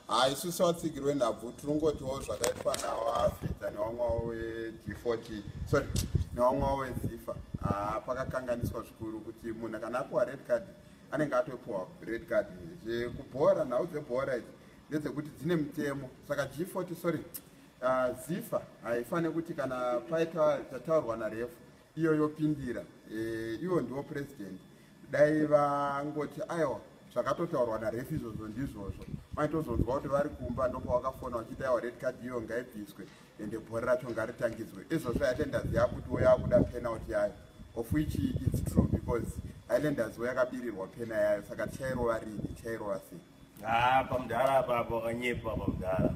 Ha, isusu vatsigiri venhabvu tiringotiwo zvakaitwa navafidza nevamwe wavo veG40, sorry, nevamwe wavo veZIFA, pakakanganiswa zvikuru kuti munhu kana apiwa red card anenge atopiwa red card. Zvekubhora, nhau dzebhora idzi ndedzekuti dzine mitemo. Saka G40, sorry, ZIFA haifaniri kuti kana paita chataurwa naref iyo yopindira. Ivo ndiwo president, dai vangoti aiwa, zvakatotaurwa naref izvozvo ndizvozvo. Maitozonzwa kuti vari kumba ndopavakafona vachiti aiwa, red card iyo ngaibviswe ende bhora racho ngaritangidzwe. Izvozvo Highlanders yakutiwo yakuda penalty yayo, of which it's true because Highlanders wo yakabirirwa pena yayo. Saka tichairova rini? Tichairova sei? Ha, pamudhara apapo wakanyepa pamudhara.